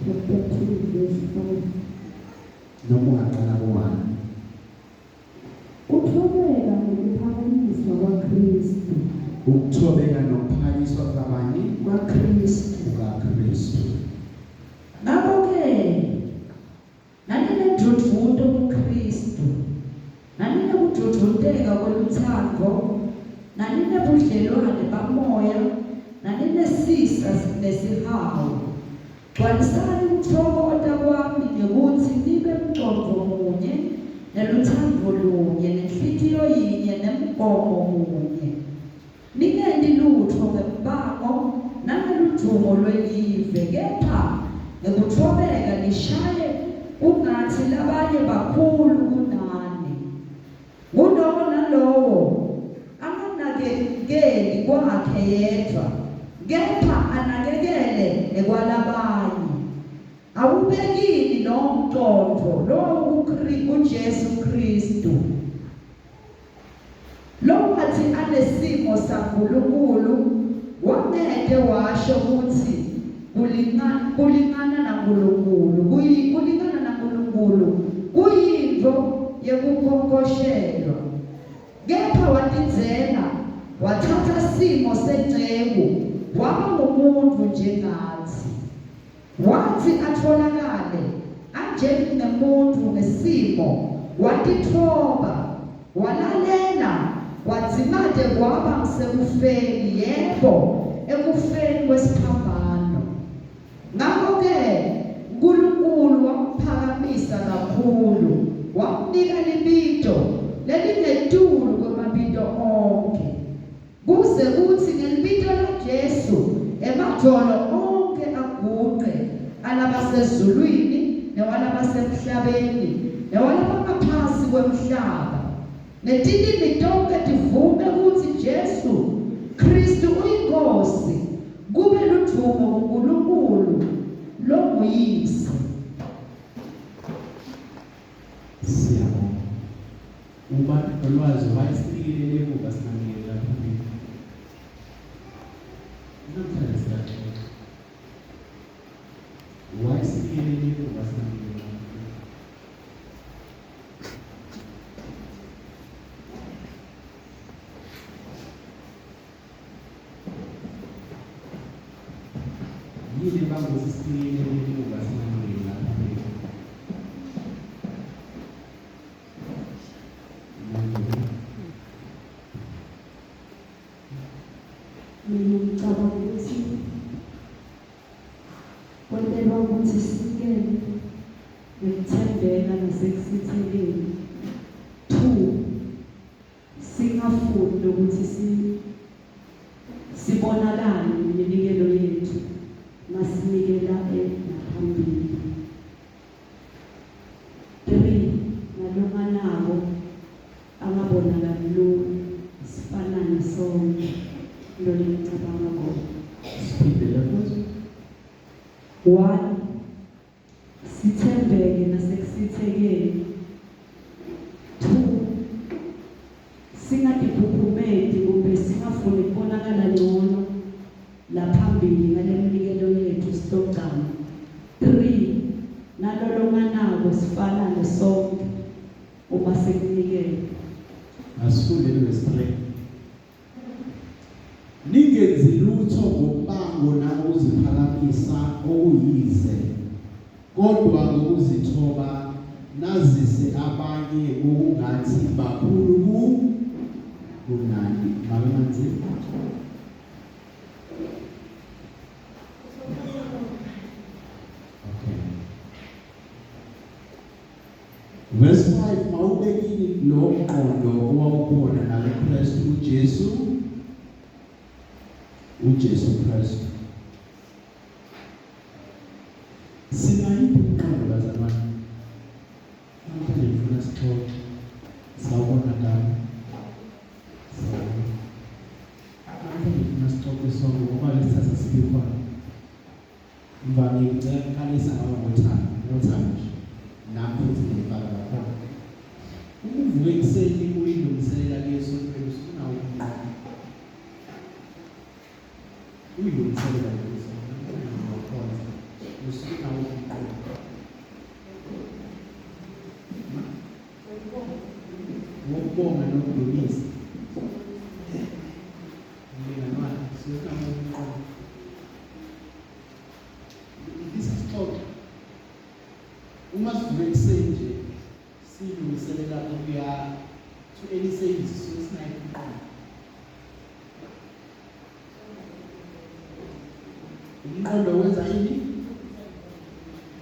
Chapter 2 verse 5. Noma ungaqala ku-1. Kuthobeka nokuphakanyiswa kwaKristu. Ukuthobeka nokuphakanyiswa kukabani? KwaKristu. KukaKristu. Ngakho-ke naninendvudvuto kuKristu, naninekudvudvuteka kwelutsandvo, naninebudlelwane bamoya, naninesisa nesihawu. Gcwalisani kutfokota kwami ngekutsi nibe mcondvo munye, nelutsandvo lunye, nenhlitiyo yinye, nemgomo munye. Ningenti lutfo ngembango nangeludvumo lwelive, kepha ngekutfobeka nishaye kungatsi labanye bakhulu kunani. Ngulowo nalowo anganakekeli kwakhe yedvwa, kepha anakekele nekwalabanye. Awubekini lowo mcondvo lowawukuJesu Khristu. Lowathi anesimo saNkulunkulu wangeke washo kutsi kulingana naNkulunkulu kulingana naNkulunkulu kuyintfo yekukhonkoshelwa, kepha watidzela wathatha simo senceku waba ngumuntfu njengatsi. Watsi atfolakale anjengemuntfu ngesimo, watitfoba, walalela, wadzimate kwaba ngusekufeni, yebo, ekufeni kwesiphambano. Ngako-ke Nkulunkulu wamphakamisa kakhulu, wamnika libito lelingetulu kwemabito onkhe. Kuze kutsi ngelibito laJesu emadvolo onkhe aguce, alabasezulwini newalabasemhlabeni newalabangaphasi kwemhlaba, netilimi tonkhe tivume kutsi Jesu Khristu uyiNkhosi, kube ludvumo kuNkulunkulu longuYise. Siyabonga. Ubani nolwazi wayesinikele emuva singanikela phambili. Namhlanje siyaxoxa. Wayesinikele emuva singanikela phambili. Yini ebanga ukuthi sinikele emuva singanikela phambili? Mina ngicabanga ukuthi kwentelwa ukuthi sinikele ngekuthembeka nasekusitheleni. 2 singafuni nokuthi sibonakale ngeminikelo yethu masinikela ngaphambili. 3 nalomanako angabonakali lula sifanane sonke into lengicabanga kona. Siphindele futhi. 1 sithembeke nasekusithekeni. 2 singatikhukhumeti kumbe singafuni kubonakala ngcono laphambili ngaleminikelo yethu sitogcama. 3 nalolonganako sifanane sonke uma sekunikela. Asifundeni verse 3. Ningenzi lutho ngombango nangokuziphakamisa okuyize, kodwa ngokuzithoba nazise abanye ngokungathi bakhulu ku kunani. Make Manzi. Okay. Verse 5 mawubekini lo mqondo owawukhona nakuKristu uJesu uJesu Kristu. Sinayiphi umqondo bazalwane? Namhlanje ngifuna sixoxe. Sawubona ngami. Sawubona. Namhlanje ngifuna sixoxe sonke ngoba lesithatha sibe khona. Ngivamile ngicela ngiqalisa ngawo ngothando, ngothando nje. Nami futhi ngiyifaka kakhulu. Uma uvuka ekuseni uyilungiselela kuye esontweni usunawo umnqondo. Uyilungiselela kuye esontweni. Usuke nawo umqondo. Ngokubonga nokudumisa. Mlingani wakhe usuke nawo umqondo. Ngifisa sixoxe. Uma sivuka ekuseni nje silungiselela ukuya to any service, suke sinayo umqondo. Umqondo wenza ini?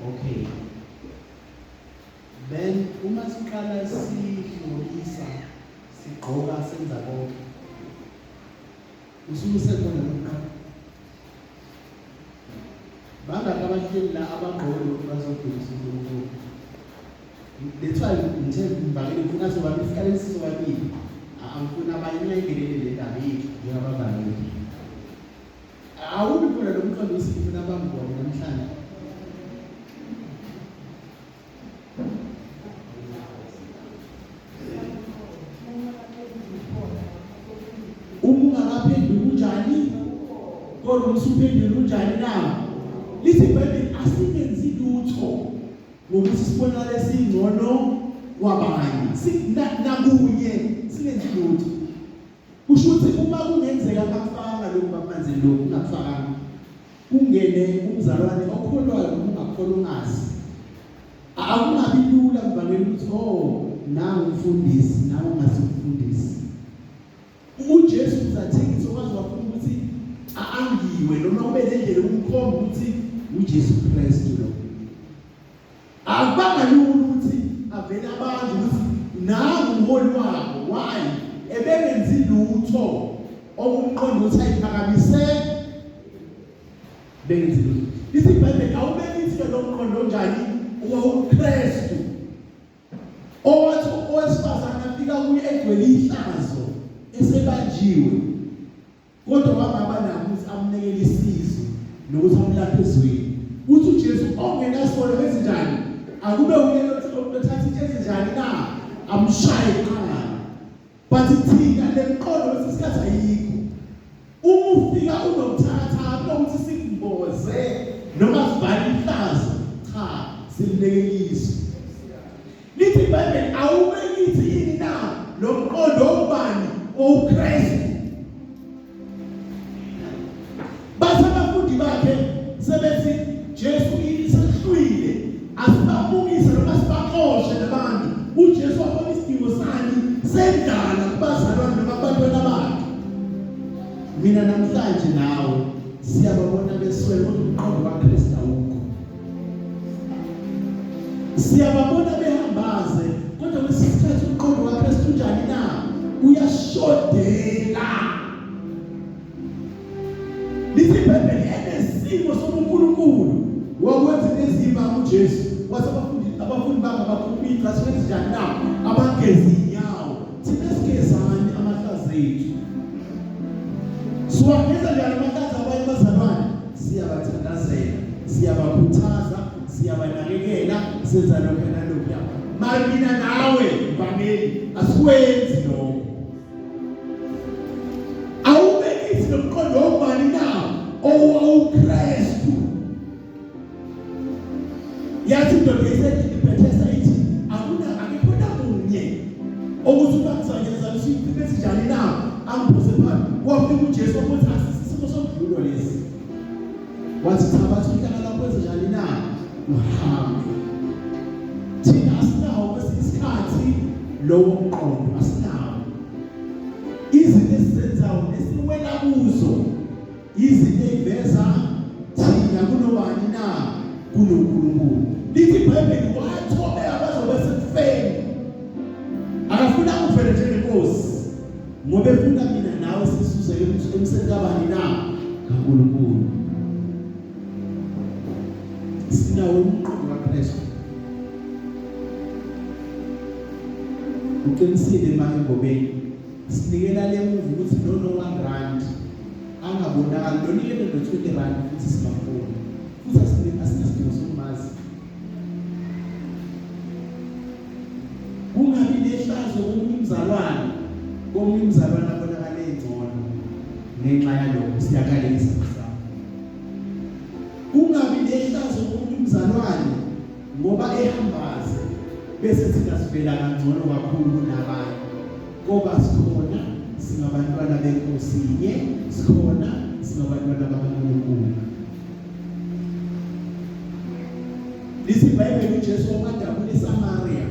Okay. Then uma siqala sihlobisa, sigqoka, senza konke, usuke usekhona nomqondo. Bangaki abahleli la abagqoke lokhu bazodumisa uNkulunkulu? That's why ngithe ngibakele, ngifuna sobabili, siqale sisobabili. Angifuni abanye ningayingeneli le ndaba yethu njengabavangeli. Awubi khona lo mqondo ukuthi ngifuna bangibone namhlanje. Uma ungakaphenduli unjani? Kodwa uma usuphendula unjani na? Lithi iBhayibheli asingenzi lutho ngokuthi sibonakale singcono kwabanye. Nakunye singenzi lutho. Kusho ukuthi uma kungenzeka bakufakanga lokhu bakumanzini, lokhu ungakufakanga, kungene umzalwane okholwayo noma ungakholwa ungazi, akungabi lula mvangeli ukuthi, "Oh, nangu umfundisi, nawe ungasumfundisi." UJesu uzathengisa okwazi wafuna ukuthi angiwe noma kube nendlela ukumkhomba ukuthi uJesu Kristu lo. Akubanga lula ukuthi avele abantu ukuthi nangu umholi wabo. Why? Ebengenzi lutho okumqonda ukuthi ayiphakamise, bengenzi lutho. Lithi iBhayibheli awube kithi lo mqondo onjani? OwawuKristu, owathi owesifazane afika kuye egcwele ihlazo, esebanjiwe, kodwa wangaba nakho ukuthi amnikele isizo nokuthi amlaphe ezweni. Uthi uJesu, ongenasono ezinjani, akube uye lothatha into ezinjani na, amshaye kuqala. But thina le mqondo kwesinye isikhathi ayikho. Uma ufika unobuthakathaka, kunokuthi sikumboze noma sibhale ihlazo, cha, simlekelise. Lithi iBhayibheli awube kithi ini na? Lo mqondo obani? OwuKristu. Bathi abafundi bakhe sebethi, "Jesu, sekuhlwile, asibabukise noma sibaxoshe labantu." UJesu wabona isidingo sani? Sendlala kubazalwane noma kubantwana bakhe. Mina namhlanje nawe siyababona beswele, kodwa umqondo kaKristu awukho. Siyababona behambaze, kodwa kwesinye isikhathi umqondo kaKristu unjani na? Uyashodela. Lithi iBhayibheli enesimo sobuNkulunkulu wakwenza nezimba uJesu, wathi abafundi bakhe abakhupha icathulo ezinjani na? Abagezi inyawo. Thina sigezani amahlazo ethu? Siwageza njani amahlazo abanye bazalwane? Siyabathandazela, siyabakhuthaza, siyabanakekela, senza lokhu nalokhuya. Mara mina nawe mvangeli asikwenzi lokho. Awube kithi nomqondo wobani na? OwawuKristu. Yathi indoda iseBethesda ithi akuna akekho namunye okuthi uma ngizanyazalisa iphepha esinjani na angiphose phansi. Wafika uJesu wathi asisimo somdlulo lesi. Wathi thabatha uhlaka lakho enze na? Uhambe. Thina asinawo kwesinye isikhathi lowo mqondo, asinawo. Izinto esizenzayo nesiwela kuzo, izinto eziveza thina kunobani na? KunoNkulunkulu. Lithi iBhayibheli wathobeka bazobe sekufeni. Akafuna uvele njengenkosi ngoba efuna mina nawe sisuze emseni kabani na? KaNkulunkulu. Sinawo umqondo kaKristu. Uqinisile ma engomeni sinikela le muva ukuthi no 1 rand angabonakali, lonikele no 20 rand futhi singafuni, futhi asinasidingo sokumazi. Kungabi nehlazo komunye umzalwane, komunye umzalwane abonakale engcono ngenxa yalokho. Siyakalekisa kusasa. Kungabi nehlazo. Ngoba ehambaze bese thina sivela kangcono kakhulu kunabanye. Koba sikhona singabantwana benkosi inye, sikhona singabantwana bakaNkulunkulu. Lithi iBhayibheli uJesu wadabula eSamaria.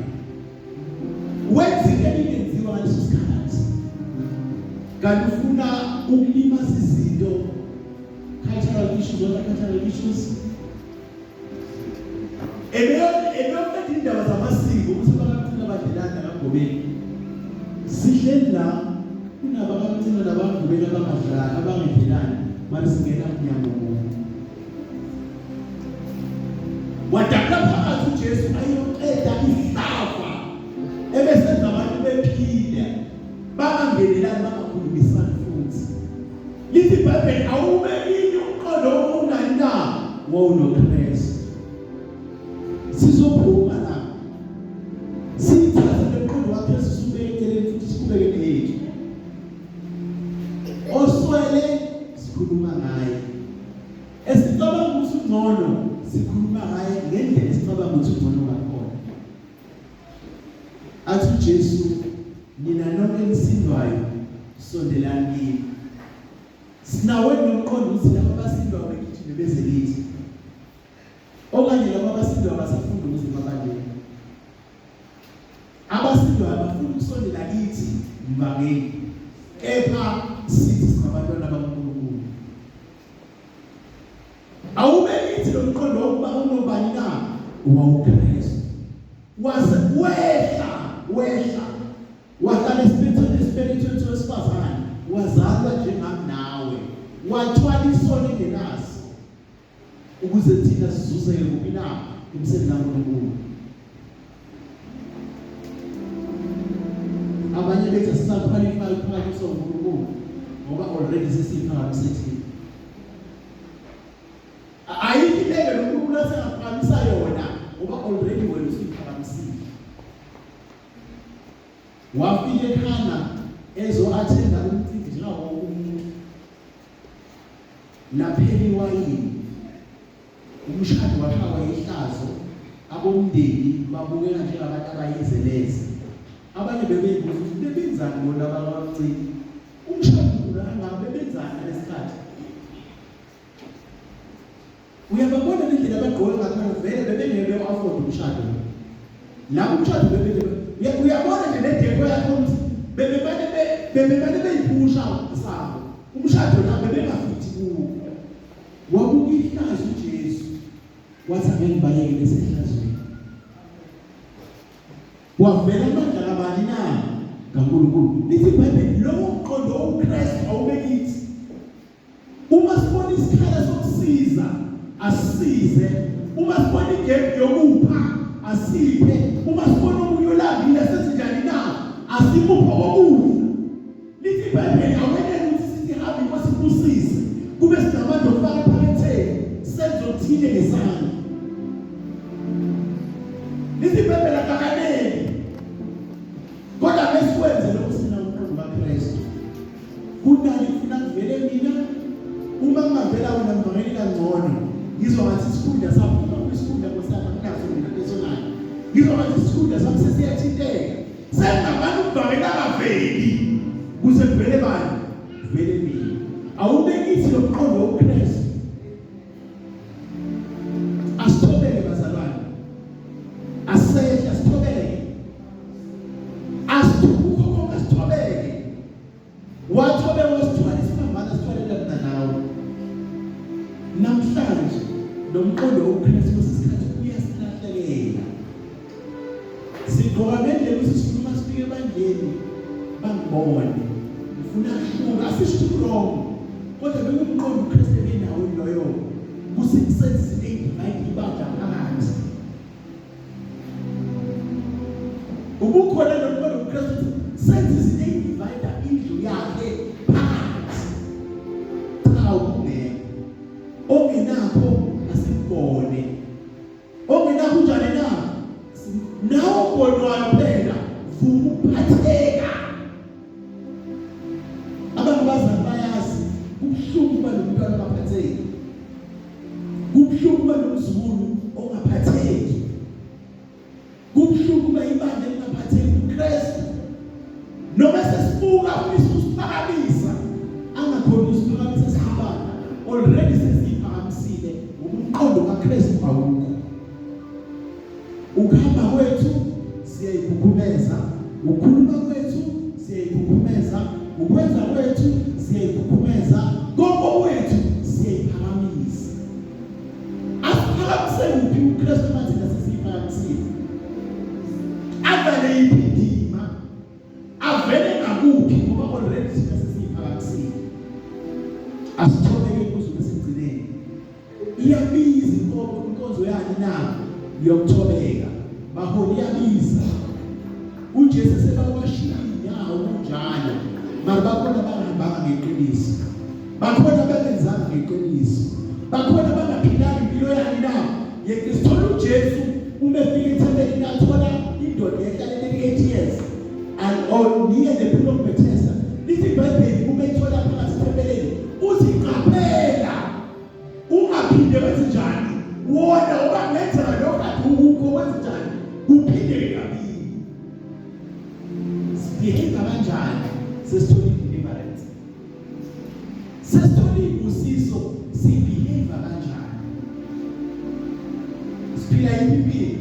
Wenza into ebingenziwa ngaleso sikhathi. Kanti ufuna ukulimaza izinto cultural issues, what are cultural issues? Ebeyoqeda indaba zamasiko ukuthi abakamcina badlelana nabagobeni. Sihleli la kunabakamcina nabagobeni abangadlali abangadlelani manje singena mnyango munye. Wadabula phakathi uJesu ayoqeda ihlava ebesenza abantu bephile bangangenelani bangakhulumisani futhi. Lithi iBhayibheli awube yini umqondo owunani na wawunoKristu. Sizophuma la. Sithathe lomqondo waKristu sibeke eceleni futhi siqhubeke neyethu. Oswele sikhuluma ngaye. Esicabanga ukuthi ungcono sikhuluma ngaye ngendlela esicabanga ukuthi ungcono ngakhona. Athi uJesu nina nonke enisindwayo sondelani kimi. Sinawo nomqondo ukuthi laba abasindwayo begijime beze kithi. Okanye laba abasindwayo basafunda ukuze emabandleni. Abasindwayo bafuna ukusondela kithi mvangeli. Kepha sithi singabantwana bakaNkulunkulu. Awube kithi lo mqondo wokuba unobani na? WawuKristu. Wase wehla, wehla. Wahlala esibethweni esibelethweni sowesifazane, wazalwa njengami nawe. Wathwala isono engenaso ukuze thina sizuzeke kuphi na? Emseni kaNkulunkulu. Abanye bethu asisaqualify ukuphakanyiswa uNkulunkulu ngoba already sesiyiphakamise thina. Ayikho into uNkulunkulu asengaphakamisa yona ngoba already wena usuyiphakamisile. Wafika eKhana ezo-athenda umcimbi njengawo wonke umuntu. Laphela iwayini. Umshado washawa ihlazo, abomndeni babukeka njengabantu abayizeleze. Abanye bebeyibuza ukuthi bebenzani bona abakwamcimbi. Umshado mkhulu kangaka bebenzani ngalesikhathi? Uyababona nendlela abagqoke ngakhona vele bebengeke bewu-afford umshado. Lapho umshado bebeke uyabona nje nedeko yakho ukuthi bebemane bebemane beyiphusha sabo. Umshado la bebengafithi kuwo. Wabuka ihlazo uJesu wathi angeke ngibayeke besehlazweni. Wavela amandla kabani na? KaNkulunkulu. Lithi iBhayibheli lowo mqondo woKristu awube kithi. Uma sibona isikhala sokusiza asisize. Uma sibona igap yokupha asiphe. Uma sibona omunye olambile senze njani na? Asimuphe okudla. Lithi iBhayibheli awenele ukuthi sithi hamba inkosi ibusise kube sinamandla okufaka ephaketheni senze okuthile ngesandla. Lithi iBhayibheli akakaneli kodwa besikwenze lokhu sinawo umqondo kaKristu. Kunani kufuna kuvele mina uma kungavela wena mvangeli kangcono ngizwa ngathi isikhundla sami uma kuyisikhundla nkosi yami anginaso mina personal ngizwa ngathi isikhundla sami sesiyathinteka Sengabantu ukuvakela abaveli kuze kuvele bani? Vele mina. Awube kithi lo mqondo wobuKristu. Asithobeke bazalwane. Asehle asithobeke. Asithukho konke asithobeke. Wathobe wasithwala isiphambano asithwalela mina nawe. Namhlanje lo mqondo wobuKristu kwesikhathi uyasilahlekela. Sigqoka ngendlela ukuthi sifuna uma sifike ebandleni bangibone. Ngifuna kuhluka asisho ukuthi wrong. Kodwa bekumqondo uKristu ebenawo loyo ukuthi senze divide ibandla phakathi. Ubukhona nomqondo uKristu ukuthi senze izinto ey'divide indlu yakhe phakathi. Cha ubungekho. Ongenakho asikubone. Ongenakho unjani na? Nawe ubonwayo phela vuma ukuphatheka. Abantu bazali bayazi kubuhlungu ukuba nomntwana ongaphatheki. Kubuhlungu ukuba nomzukulu ongaphatheki. Kubuhlungu kuba ibandla elingaphatheki kuKristu. Noma sesibuka ufisa ukusiphakamisa, angakhona ukusiphakamisa sibandla. Already sesiphakamisile umqondo kaKristu awukho. Ukuhamba kwethu siyayikhukhumeza, ukukhuluma kwethu siyayikhukhumeza, ukwenza kwethu siyayikhukhumeza, konke kwethu siyayiphakamisa. Asiphakamise kuphi uKristu manje sesiyiphakamisile? Avele yiphi indima? Avele ngakuphi ngoba already thina sesiyiphakamisile? Asithobeke kuze besigcineni. Iyabiza inkonzo yani na yokuthobeka. Baholi iyabiza. uJesu sebawashile inyawo kunjalo. Mara bakhona abangahambanga ngeqiniso. Bakhona abangenzanga ngeqiniso. Bakhona abangaphilanga impilo yani na. Yekisithola uJesu uma efika ethempelini athola indoda ehlale 38 years and or near the pool of Bethesda. Lithi iBhayibheli uma ethola phakathi ethempelini uthi qaphela ungaphinde wenze njani wona uba ngenzeka lokho kade ukukho wenze njani kuphinde kabili. Sibehave kanjani sesithola i-deliverance, sesithola izibusiso, sibehave kanjani, siphila yiphi impilo?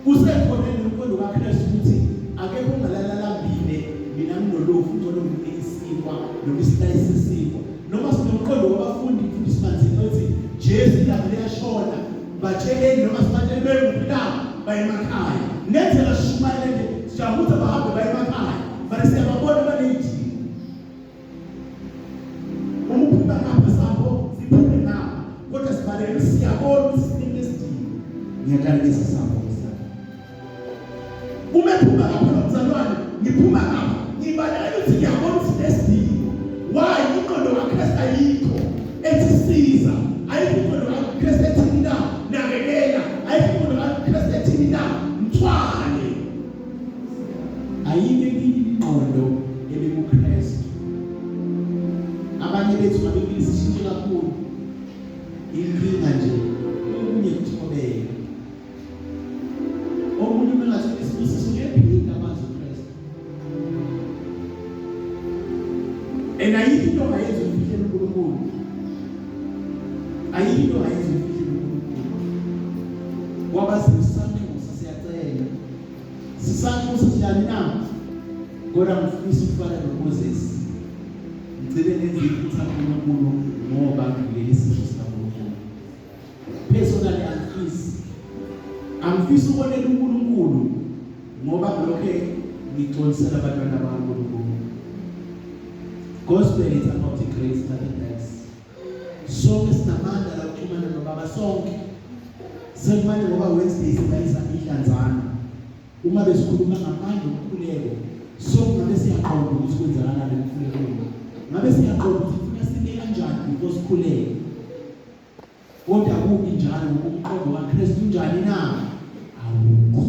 Usekhona nomqondo kaKristu ukuthi akekho ongalala lambile, mina nginolofu ngcono nginike isinkwa noma isilayi sesinkwa. Noma sinomqondo wabafundi mfundisi Manzini othi Jesu ilanga liyashona, batsheleni noma sibatshele bekuphi na, baye emakhaya. Ngenzeka sishumayele nje sijaha ukuthi abahambe baye emakhaya, but siyababona baney'dingo. Uma uphuma ngapha sambo siphume ngapha, kodwa sibalekela siyabona ukuthi sinesidingo. Ngiyakalekisa sambo msana. Uma ephuma ngapha nomzalwane, ngiphuma ngapha, ngibalekela ukuthi ngiyabona ukuthi sinesidingo. Why? Ingqondo kaKristu ayikho ethi siza, ayikho ingqondo kaKristu ethini na nakekela, ayikho ingqondo kaKristu ethini na mthwale. Ayikho eminye imiqondo ebikuKristu. Abanye bethu ngabe impilo isishintshe kakhulu. Inkinga nje okunye kuthobeka. Omunye uma engathola isibusiso uyephinda amazi uKristu. And ayikho into ongayenza ukufihlela uNkulunkulu. Ayikho into ongayenza ukufihlela uNkulunkulu. Kwabazisanxusa siyacela. Sisanxusa sinjani na? Kodwa ngifisa ukufana noMoses. Ngigcine ngenza iphutha kuNkulunkulu ngoba ngileli isizwe sikaNkulunkulu. Personally angifisi. Angifisi ukonela uNkulunkulu ngoba ngilokhe ngixolisela abantwana bakaNkulunkulu. Gospel is about grace, nothing else. Sonke sinamandla la ukuxhumana noBaba sonke. Sekumane ngoba Wednesday sibayisa ihlanzana. Uma besikhuluma ngamandla omkhuleko, sonke ngabe siyaqonda ukuthi kwenzakalani emkhulekweni. Ngabe siyaqonda ukuthi kufuna sime kanjani before sikhuleke. Kodwa kubi njalo ngoba umqondo kaKristu unjani na? Awukho.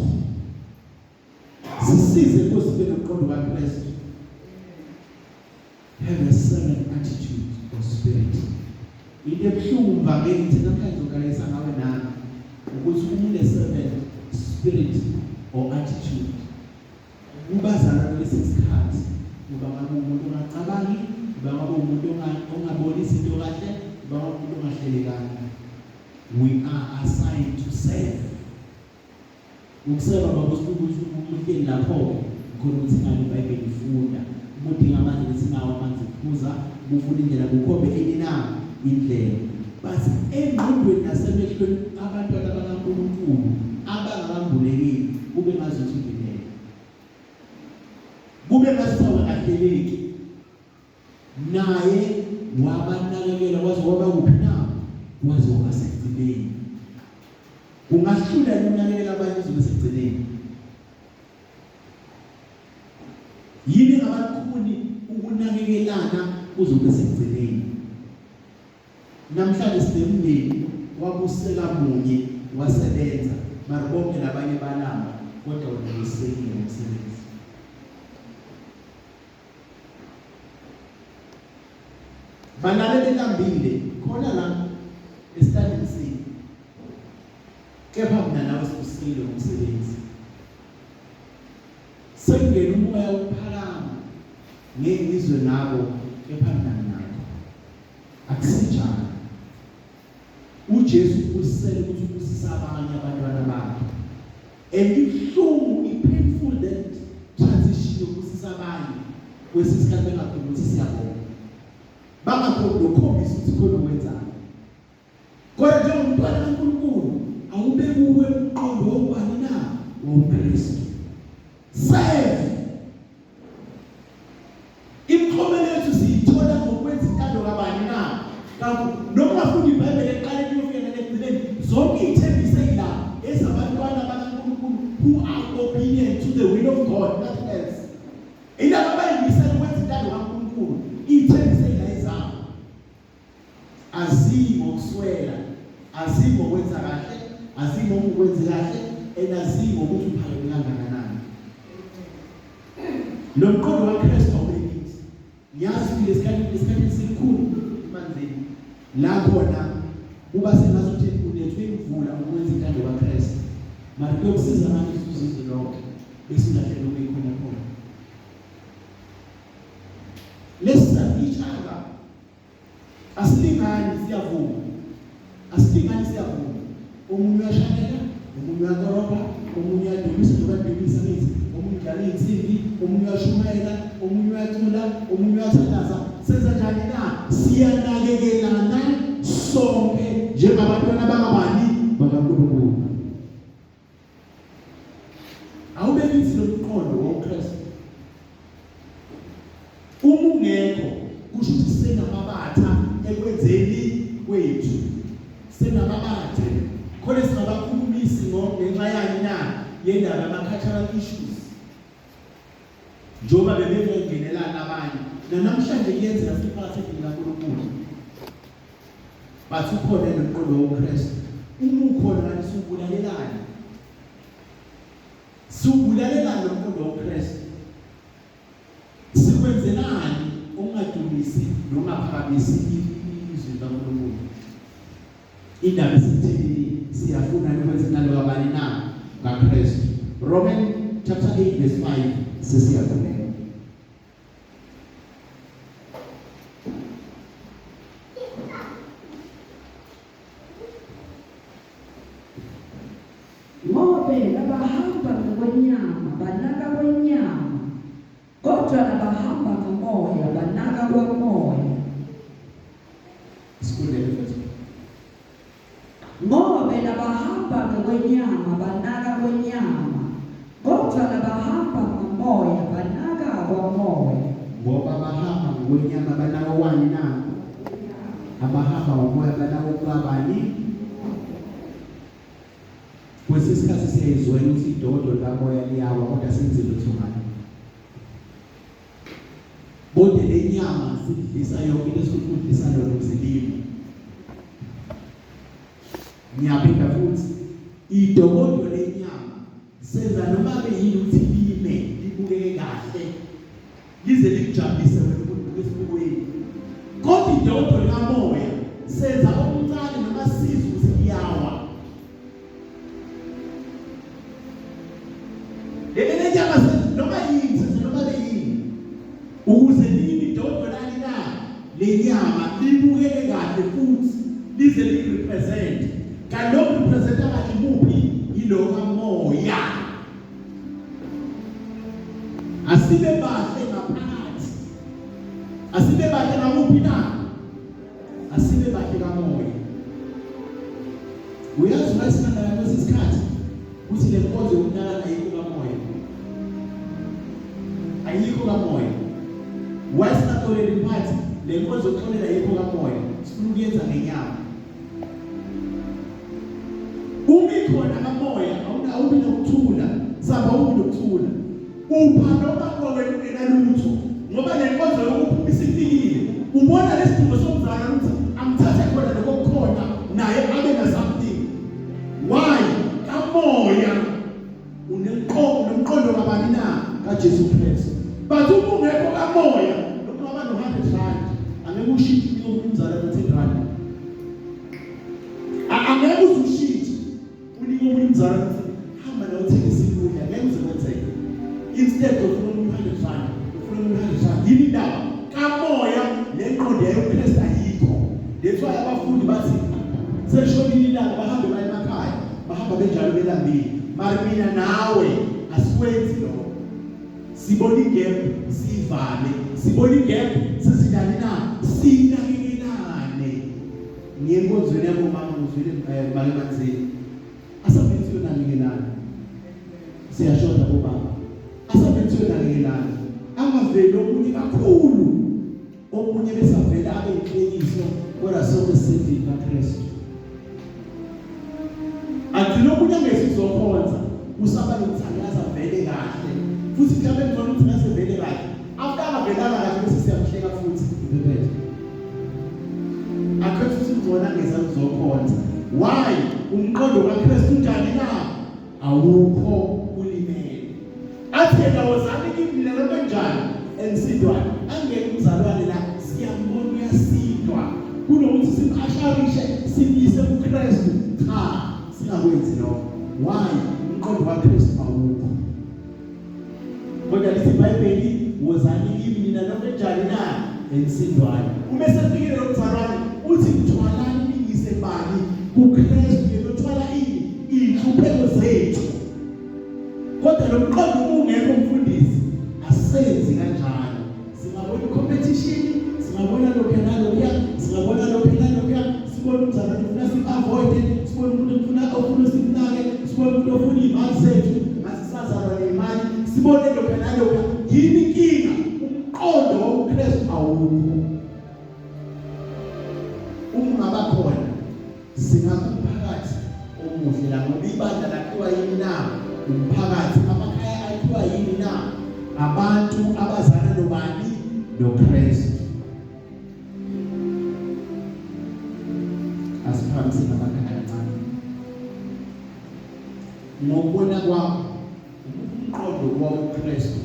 Sisize Nkosi sibe nomqondo kaKristu. Have a servant attitude or spirit. Into ebuhlungu mvangeli thina namhlanje uzokalisa ngawe nami ukuthi uma une-servant spirit or attitude kubazalwane lesi sikhathi uba ngabe umuntu ongacabangi, uba ngabe umuntu ongaboni izinto kahle, uba ngabe umuntu ongahlelekanga. We are assigned to serve. Ukuseva baba ukuthi uhleli lapho-ke ngikhona ukuthi ngani iBhayibheli ifunda. Uma udinga amanzi ngithi nawo amanzi phuza, uma ufuna indlela kukhombe ini na indlela. But engqondweni nasemehlweni abantwana bakaNkulunkulu abangakambulekile kube ngazuthi ulimele. Kube ngazuthi awukahleleki. Naye wabanakekela waze waba kuphi na? Waze waba sekugcineni. Kungahlula yini ukunakekela abanye uze ube sekugcineni? Yini engabalukhuni ukunakekelana kuze kube sekugcineni? Namhlanje sinemndeni wabuseka munye wasebenza mara bonke labanye balamba kodwa wena ubusekile ngomsebenzi. Balale belambile khona la esitandini sethu. Kepha mina nawe sibusile ngomsebenzi. Sekungena umoya wokuphakama, ngeke ngizwe ngabo kepha mina nginakho. Akusinjalo. uJesu usele ukuthi ubusisa abanye abantwana bakhe, and ibuhlungu, i-painful that transition yokubusisa abanye kwesinye isikhathi bengakhoni ukuthi siyabonga, bangakhoni nokukhombisa ukuthi khona okwenzani. Kodwa njengomntwana kaNkulunkulu awube kuwe umqondo wokubani na? WoMkristu. Serve. Imiklomelo yethu siyithola ngokwenza intando kabani na? Kanti noma ungafunda iBhayibheli ekuqaleni uyofika nasekugcineni, zonke iy'thembiso ey'la ezabantwana bakaNkulunkulu who are obedient to the will of God, nothing else. Ilaba abayimisela ukwenza intando kaNkulunkulu, iy'thembiso ey'la ezabo. Aziyi ngokuswela, aziyi ngokwenza kahle, aziyi ngokukwenzi kahle, and aziyi ngokuthi uphakeme kangakanani. Lo mqondo kaKristu awubekithi. Ngiyazi ukuthi lesikhathi isikhathi esikhulu emanzini la khona kuba sengazuthi unethwe imvula ukwenza intando kaKristu. Mara kuyokusiza ngani izuze izwe lonke bese ulahlela ukuyikhona khona. Let's serve each other. Asilingani siyavuma. Asilingani siyavuma. Omunye uyashanela, omunye uyakorobha, omunye uyadumisa noma adumisa ngithi, omunye udlala iy'nsimbi, omunye uyashumayela, omunye uyacula, omunye uyathandaza. Senza njani na? Siyanakekelana sonke njengabantwana bakabani? BakaNkulunkulu. Awube kithi lo mqondo woKristu. Uma ungekho kusho ukuthi senamabatha ekwenzeni kwethu. Senamabathe. Khona singabakhulumisi ngenxa yani na yendaba yama-cultural issues. Njengoba bebengenelana abanye. Nanamhlanje kuyenzeka siphakathi endlini kaNkulunkulu. But ukhona nomqondo woKristu. Uma ukhona kanti subulalelani. Siwubulalelani lo mqondo woKristu? Sikwenzelani okungadumisi nokungaphakamisi izwi likaNkulunkulu? Indaba isekutheni siyafuna ukwenza intando kabani na? KaKristu. Roman chapter 8 verse 5 sesiyakhuleka. Ngobe labahamba ngokwenyama banaka kwenyama, kodwa labahamba ngomoya banaka kwamoya. Sikundele futhi. Ngobe labahamba ngokwenyama banaka kwenyama, kodwa labahamba ngomoya banaka kwamoya. Ngoba abahamba ngokwenyama banaka kwani na? Abahamba ngomoya banaka kwabani? Kwesinye isikhathi siyayizwela ukuthi idodo likamoya liyawa kodwa senze lutho ngalo. Kodwa le nyama sidlisa yonke into esifuna ukudlisa lona ukuzilima. Ngiyaphinda futhi idokodo lenyama senza noma ke yini ukuthi lime libukeke kahle lize likujabulise wena ukuthi ubuke esibukweni. Kodwa idokodo likamoya senza okuncane noma sizwe ukuthi liyawa. Leli lenyama noma yini senza noma yini ukuze limi idokodo lani na lenyama libukeke kahle futhi lize lirepresent. Kanti lo representa kahle kuphi? Yilo kamoya. Asibe bahle ngaphakathi, asibe bahle ngakuphi na? Asibe bahle kamoya. Uyazi wayesinakala kwesinye isikhathi ukuthi le nkonzo yokunakana ayikho kamoya, ayikho kamoya. Wayesingaxoleli mphathi, le nkonzo yokuxolela ayikho kamoya, sifuna ukuyenza ngenyama. Uma ikhona kamoya awubi nokuthula, samba awubi nokuthula. Upha noma wena ungenalutho, ngoba le nkonzo yokuphuma isifikile. Ubona lesidingo somzalwane ukuthi amthathe khona lokho kukhona naye abe na something. Why? Kamoya unemqondo, nomqondo kabani na? KaJesu Kristu. But uma ungekho kamoya, noma ungaba no-100 rand, angeke ushintshe unike omunye umzalwane u-10 rand. Angeke uze ushintshe unike omunye umzalwane ukuthi hamba nawe uthenge isikudla, ngeke uze kwenzeke. Instead of That's why abafundi bathi seshonile ilanga bahambe baye emakhaya, bahamba benjalo belambile. Mara mina nawe asikwenzi lokho. Sibona igap sivale, sibona igap sesinjani na? Sinakekelane. Ngiye enkonzweni yabomama ngizwile make manzini. Asambe siyonakekelana. Siyashoda bobaba. Asambe siyonakekelana. Angaveli omunye kakhulu. Omunye besavela abe inhlekiso kodwa sonke sisendlini kaKristu. Agcina omunye angesizokhonza usaba nokuthandaza vele kahle. Futhi mhlawumbe ngibona ukuthi ngase vele kahle. After angavelanga kahle bese siyamhleka futhi ibhebhethe. Akhethe ukuthi ngibona ngeza kuzokhonza. Why? Umqondo kaKristu unjani na? Awukho ulimele. Athi yena wozani kimi nina noma njani engisindwayo. Angeke umzalwane la siyambona uyasindwa. Kunokuthi simasharishe simyise kuKristu. Cha, singakwenzi lokho. Why? Umqondo kaKristu awukho. Kodwa lithi iBhayibheli wozani kimi nina noma enjani na enisindwayo. Uma esefikile lo mzalwane uthi thwalani ningise bani kuKristu yena othwala ini inhlupheko zethu. Kodwa lo mqondo ungekho mfundisi asenzi kanjalo. Singabona i-competition, singabona lokhu nalokhuya, singabona lokhu nalokhuya, sibone umzalwane ufuna sim-avoid, sibone umuntu ofuna ofuna simnake, sibone umuntu ofuna iy'mali zethu, ngathi sazalwa ney'mali, sibone lokhu nalokhuya. Yini inkinga? Umqondo wobuKristu awukho. Uma ungaba khona singakumphakathi omuhle la ngoba ibandla lakhiwa yini na? Umphakathi. Amakhaya akhiwa yini na? Abantu abazana nobani? NoKristu. Asiphakamise ngamakhanda kancane. Ngokubona kwami umqondo wakuKristu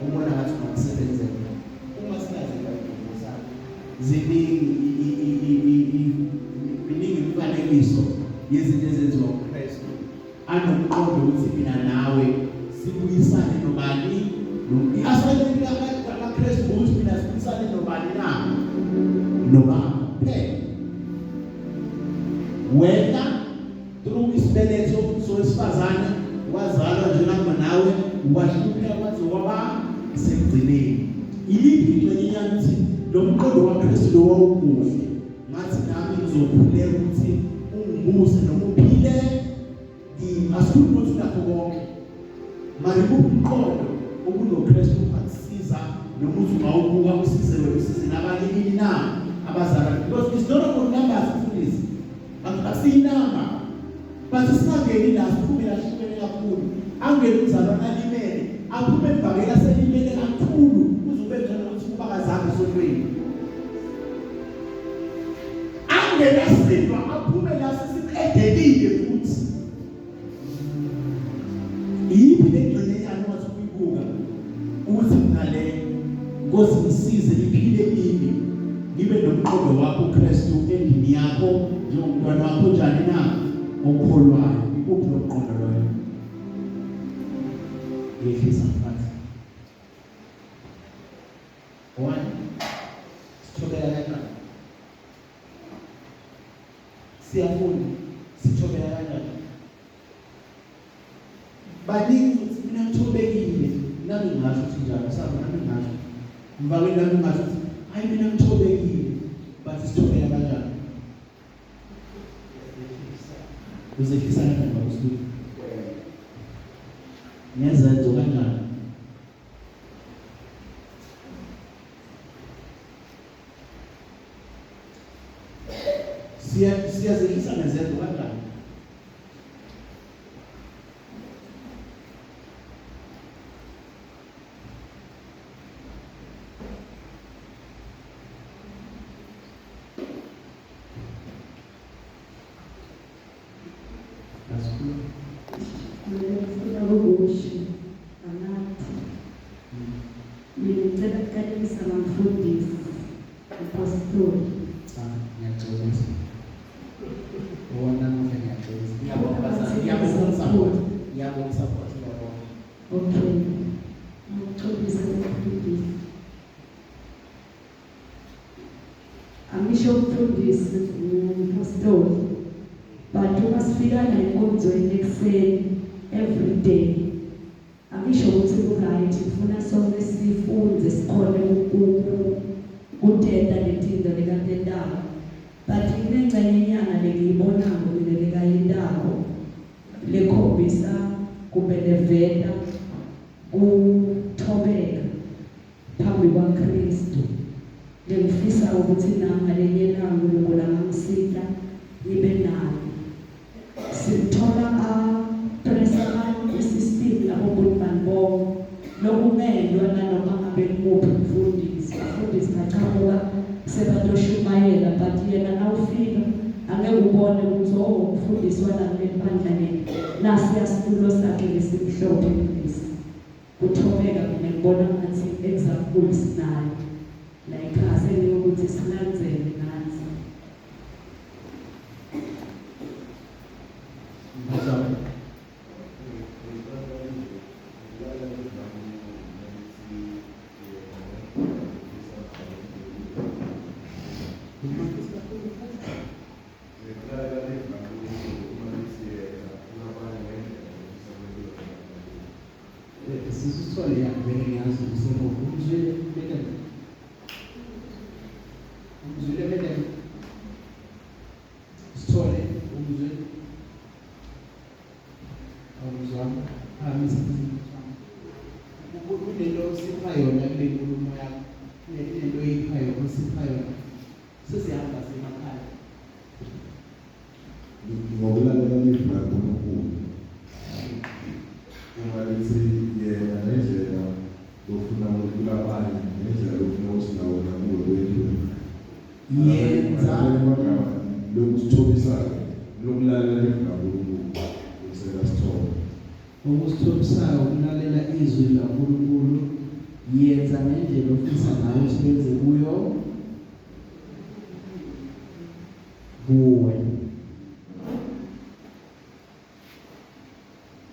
ubona ngathi ungakusebenzela uma sinazi iBhayibheli sakho ziningi miningi imifanekiso yezinto ezenziwa uKristu anomqondo ukuthi mina nawe sibuyisane nobani. I-assignment kaKristu ukuthi mina sibuyisane nobani na? Nobaba kuphela. Wena through isibeletho sowesifazane wazalwa njengami nawe, wahlupheka kwaze kwaba sekugcineni. Iyiphi ingxenye yami ukuthi lo mqondo kaKristu lo wawumuhle ngathi nami ngizokhuleka ukuthi ungibuse noma uphile kimi. Asikhulumi ukuthi unakho konke, manje umqondo obunoKristu ungakusiza noma uthi ungawubuka usize wena usize nabanye ini na abazalwane, because it's not about numbers mfundisi, akusiyinamba but singangeni la siphume la hlukene kakhulu. Angene umzalwane alimele aphume emvakela selimele kakhulu uzobe njalo ukuthi kuba kazange esontweni. Angene asindwa aphume la sesiqedelile futhi. Iyiphi le ngxenye yami ongathi uyibuka ukuthi mina le Nkosi ngisize iphile kimi ngibe nomqondo wakho Kristu endlini yakho njengomntwana wakho njani na okholwayo? Ikuphi lo mqondo loyo? Yehlisa mfazi. One, sithobela kanjani? Siyafunda, sithobela kanjani? Baningi futhi mina ngithobekile, nami ngingasho ukuthi njalo sabo, nami ngingasho mvakeni, nami ngingasho ukuthi hayi mina ngithobekile, but sithobela kanjani? Uzehlisa kanjani baba uSibili? Ngezenzo kanjani? Siya siyazehlisa ngezenzo kanjani? Asikhuluma. Mina ngifuna ukusho anathi. Mina ngicela ukuqalekisa ngamfundisi apostoli. Cha, ngiyaxolisa. Owona namuhla ngiyaxolisa. Ngiyabonga bazali, ngiyabonga umsupport. Ngiyabonga umsupport, ngiyabonga. Okay. Ngixolisa mfundisi. Angisho umfundisi umpostoli, but uma sifika la enkonzweni ekuseni every day, angisho ukuthi ku-right, kufuna sonke sifunde sikhone kutenta letinto lekatentako, but kunengcenyenyana lengiyibonako mina lekayentako lekhombisa kumbe leveta kuthobeka phambi kwaKristu, lengifisa ukuthi nami ngalenye ilanga uNkulunkulu angangisita ngibe nayo. Sithola a-pressa i-system labo bani bonke lokungendwa nanoma ngabe kumuphi umfundisi. Abafundisi baqhamuka sebatoshumayela, but yena nawufika angeke ubone ukuthi, oh, umfundisi wala kuleli bandla leli, nasiya situlo sakhe lesimhlophe lesi. Kuthobeka mina ngibona ngathi example sinayo la ekhaya, sengiyokuthi silandzele nathi. Ngiyazama. Sisithole ya vele ngiyazi usemuva. Umzwile madam? Umzwile, madam? Sithole, umzwile? Awuzwanga? Phakamisa. Kunento osipha yona kule nkulumo yakho, kunento oyipha yona, osipha yona. Sesihamba semakhaya. Ngokulalela livi laNkulunkulu, uma lithi yena ngendlela lofuna kulabanye, ngendlela lofuna ukuthi nawe nakuwe kwentiwe. Yenza. Amagama lokusithobisayo, lokulalela livi laNkulunkulu ukusela sithobe. Okusithobisayo ukulalela izwi likaNkulunkulu. Yenza ngendlela ofisa nawe ukuthi benze kuyo kuwe.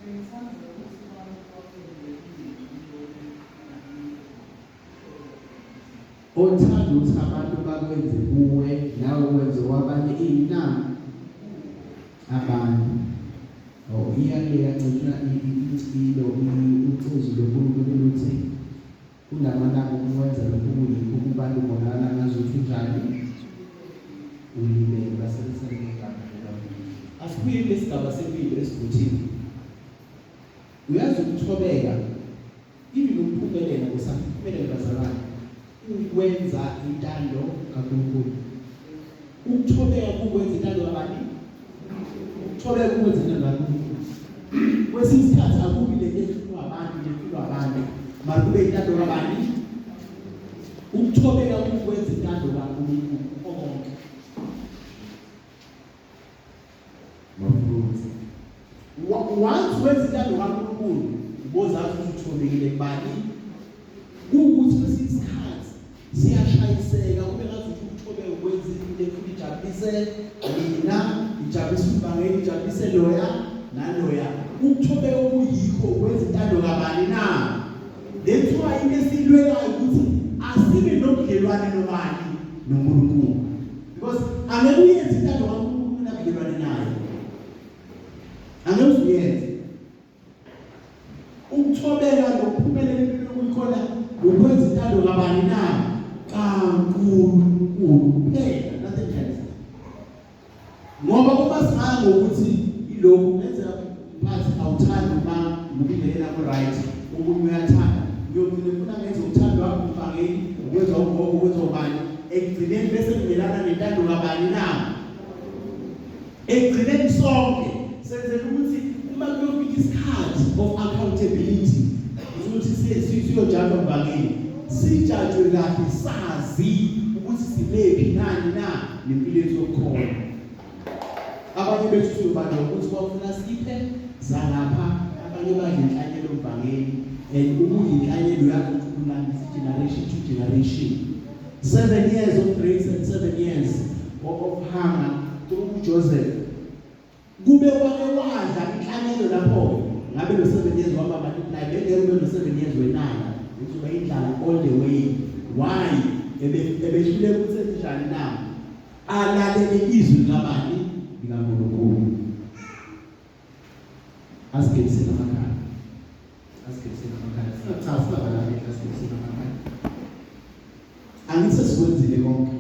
Ngithanda ukuthi abantu bakwenze izinto. Othanda ukuthi abantu bakwenze kuwe, nawe wenze kwabanye ini na? Abanye. Oh, iyake yancishwa ilo ucezu loNkulunkulu luthi kunamalanga ukwenza lokhu kuyikho kubantu bonakala ngazuthi unjani, ulimele basebenzisane ngegama. Asibuye kulesigaba sempilo esivuthiwe. Uyazi, ukuthobeka, even ukuphumelela, kusaphumelela bazalwane, ukwenza intando kaNkulunkulu. Ukuthobeka kukwenza intando kabani? Ukuthobeka kukwenza intando kaNkulunkulu. Kwesinye isikhathi akubi lento efunwa abantu, lefunwa abantu, mara kube intando kabani? Ukuthobeka kukwenza intando kaNkulunkulu konke. Mafruits. Once wenza intando kaNkulunkulu, ubozazi ukuthi uthobekile kubani. Kuwukuthi kwesinye isikhathi siyashayiseka, kube ngathi ukuthobeka ukwenza into efuna ijabulise mina, ijabulise umvangeli, ijabulise loya naloya. Ukuthobeka okuyikho ukwenza intando kabani na? Lethiwa into esiyilwelayo ukuthi asibe nobudlelwane nobani? NoNkulunkulu, because angeke uyenze intando kaNkulunkulu unabudlelwane naye, angeke uyenze. Ukuthobeka nokuphumelela empilweni kuyikhona ukwenza intando kabani na? KaNkulunkulu kuphela, nothing else. Ngoba uma singaya ngokuthi ilokhu kungenzeka, mphathi, awuthandi uma ngibingelela ku-right, omunye uyathanda, ngiyogcina ngifuna ngenze ukuthandwa umvangeli, ukwenza ugogo, ukwenza ubani, ekugcineni bese kungelana nentando kabani na? Ekugcineni sonke senzela ukuthi uma kuyofika isikhathi of accountability, ukuthi siyojajwa mvangeli, sijajwe kahle, sazi ukuthi simephi nani na nempilo yethu yokukholwa. Abanye bethu siyobanjwa ukuthi kwafuna siphe zangapha, abanye badla inhlanyelo mvangeli, and ukudla inhlanyelo uyazi ukuthi kulandisa generation to generation. 7 years of grace and 7 years of hunger through Joseph. Kube wake wadla inhlanyelo lapho, ngabe lo 7 years waba multiply, bengeke ube no 7 years wenala, uzoba indlala all the way. Why? Ebehluleka ukuthi enze njani na? Alalele izwi likabani? LikaNkulunkulu. Asigebisele amakhala, asigebisele amakhala, singachazi, singabalali, asigebisele amakhala. Angithi sesikwenzile konke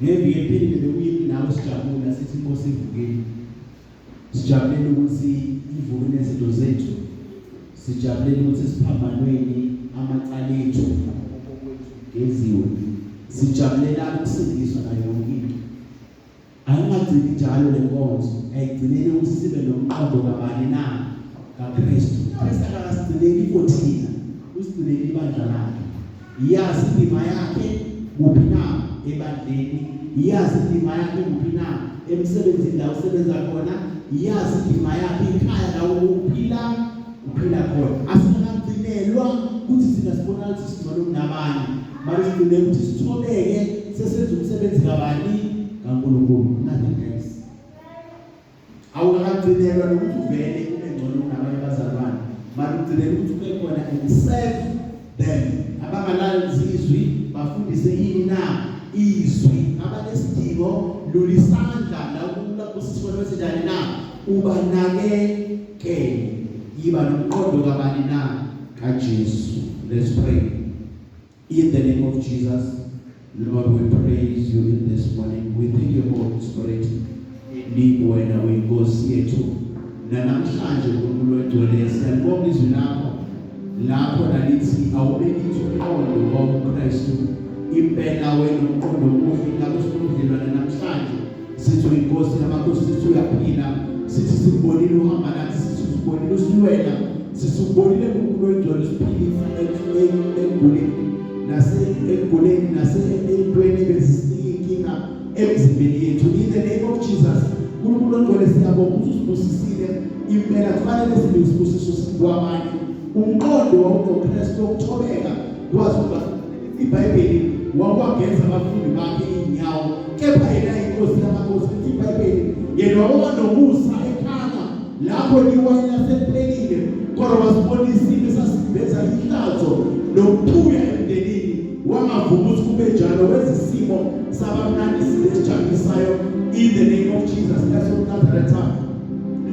ngeviki ephelile, bekuyimi nawe sijabula, sithi inkosi ivukile. Sijabulela ukuthi ivuke nezinto zethu, sijabulela ukuthi siphambanweni amacala ethu geziwe, sijabulela ukusindiswa nayo yonke into. Ayingagcini njalo le nkonzo, ayigcineli ukuthi sibe nomqondo kabani na? KaKristu. Kristu akasigcineli for thina, usigcinele ibandla lakhe. Yazi indima yakhe kuphi na ebandleni, yazi indima yakhe kuphi na emsebenzini la usebenza khona, yazi indima yakhe ekhaya la uphila khona. Asingagcinelwa ukuthi thina sibona ukuthi singcono kunabanye, manje sigcine ukuthi sithobeke sesenza umsebenzi kabani? KaNkulunkulu, nothing else. Awukagcinelwa nokuthi uvele ube ngcono kunabanye abazalwane, manje ugcinela ukuthi ube khona and serve them. Abangalazi izwi bafundise ini na? Izwi. Abanesidingo lula isandla la uNkulunkulu bese njani na? Ubanakekele. Yiba nomqondo kabani na? KaJesu. Let's pray. In the name of Jesus, Lord, we praise you in this morning. We thank you, Holy Spirit. Indeed, wena uyinkosi yethu. Namhlanje uNkulunkulu wegcwele, siyalibonga izwi lakho lapho nalithi awubelithi umqondo wakuKristu. Impela wena umqondo omuhle, ngakho sifuna ubudlelwane namhlanje. Sithi uyinkosi yamakhosi, sithi uyaphila, sithi sikubonile uhamba nathi, sithi usibonile usilwela, sisubonile uNkulunkulu oyingcwele usiphilisa ekuguleni nase ekuguleni nase entweni ebezisinika inkinga emzimbeni yethu. In the name of Jesus, uNkulunkulu ongcwele, siyabonga ukuthi usibusisile. Impela kufanele sibe isibusiso kwabanye. Umqondo wawunoKristu wokuthobeka kwazi ukuba iBhayibheli wakwageza abafundi bakhe inyawo, kepha yena inkosi yamakhosi. Lithi iBhayibheli yena waba nomusa eKhana lapho iwayini laseliphelile, kodwa wasibona isimo esasiveza ihlazo nokuphuya emndenini, wangavuma ukuthi kube njalo, wenza isimo sabamnandi esijabulisayo. In the name of Jesus Christ of Nazareth,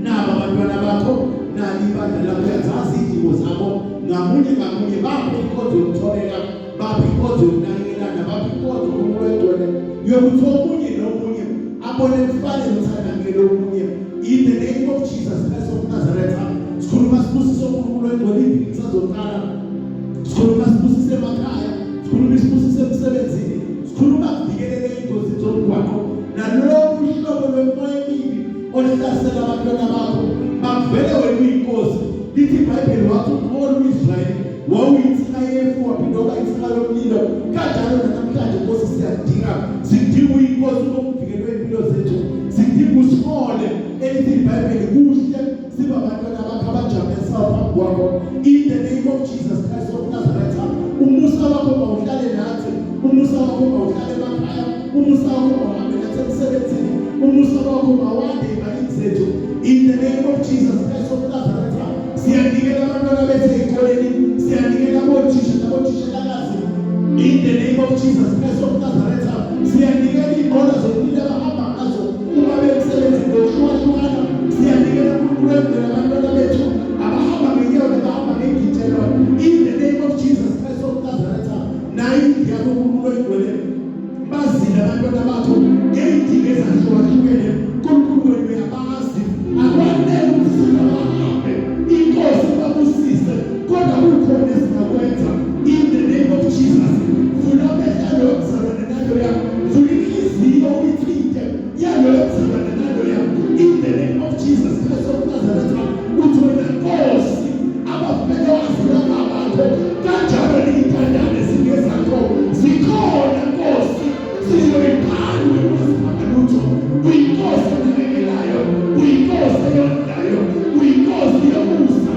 naba abantwana bakho, nali ibandla lakho, uyazazi izidingo zabo ngamunye ngamunye. Baphe inkonzo yokuthobeka, baphe inkonzo yokunakekelana, baphe inkonzo uNkulunkulu oyingcwele yokuthi omunye nomunye abone kufanele ukuthi anakekele omunye. In the name of Jesus Christ of Nazareth, sikhuluma sibusiso uNkulunkulu oyingcwele, iviki lisazoqala. Sikhuluma sibusiso emakhaya, sikhuluma isibusiso emsebenzini, sikhuluma kuvikeleke ingozi zomgwaqo nalolu hlobo lwemoya emibi ohlasela abantwana bakho. Makuvele wena uyinkosi. Lithi iBhayibheli wathi umholi uIsrayeli wawuyinsika yefu, waphinde waba insika yomlilo. Kanjalo namhlanje Nkosi siyadinga, sidinga uyinkosi ukuvikelwe impilo zethu, sidinga usihole. Elithi iBhayibheli kuhle siba abantwana bakho abajabulisayo phambi kwakho. In the name of Jesus Christ of Nazareth, umusa wakho mawuhlale nathi, umusa wakho mawuhlale emakhaya, umusa wakho mawuhambe nathi emsebenzini, umusa wakho mawande emalini zethu. In the name of Jesus Christ of Nazareth, siyanikela abantwana bethu ey'koleni, siyanikela abothisha nabothishelakazi. In the name of Jesus Christ of Nazareth, siyanikela iy'nqola zokulila abahamba ngazo uma bemsebenzini ngokuhlukahlukana. Siyanikela uNkulunkulu wemvelo abantwana bethu abahamba ngenyawo nabahamba ngey'gitshelwa. In the name of Jesus Christ of Nazareth, nayo indlu yakho uNkulunkulu oyingcwele, bazile abantwana bakho ngey'dingo ezahlukahlukene. Unkulunkulu wenu uyabazi, akwanele ukuthi singabahambe inkosi ibabusise, kodwa kukhona esingakwenza. In the name of Jesus, vula amehlo aloyo mzalwane naloya, vula inhliziyo uyithinte yaloyo mzalwane naloya. In the name of Jesus Christ of Nazareth, uthi wena Nkosi abafelokazi bakho kanjalo ney'ntandane zingezakho zikhona Nkosi, sizoyiphana wena lutho. Uyinkosi enakekelayo, uyinkosi eyondlayo, uyinkosi yomusa.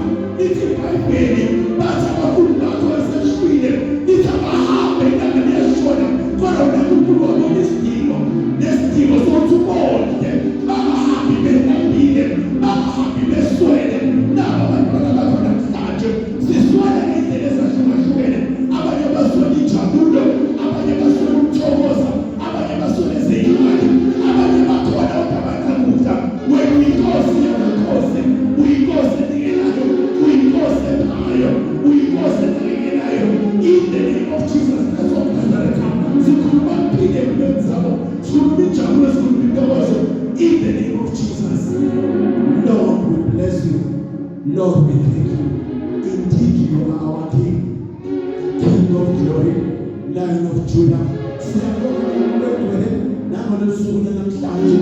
In the name of Jesus, Lord, we bless you. Lord, we thank you. Indeed, you are our King, King of glory, Lion of Judah. Siyabonga ngokugcwele nangololu suku namhlanje.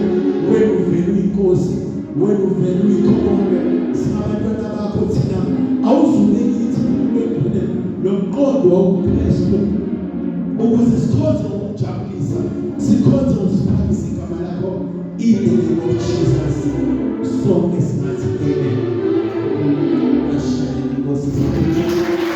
Wena uvele uyinkosi, wena uvele uyikhokonke. Singabantwana bakho thina, awuzule kithi ngokugcwele lo mqondo wobuKristu ukuze sikhonze ukujabulisa, sikhonze ukusiphakamisa igama lakho. In the name of Jesus, sonke singathi amen. Ashayele inkosi izandla.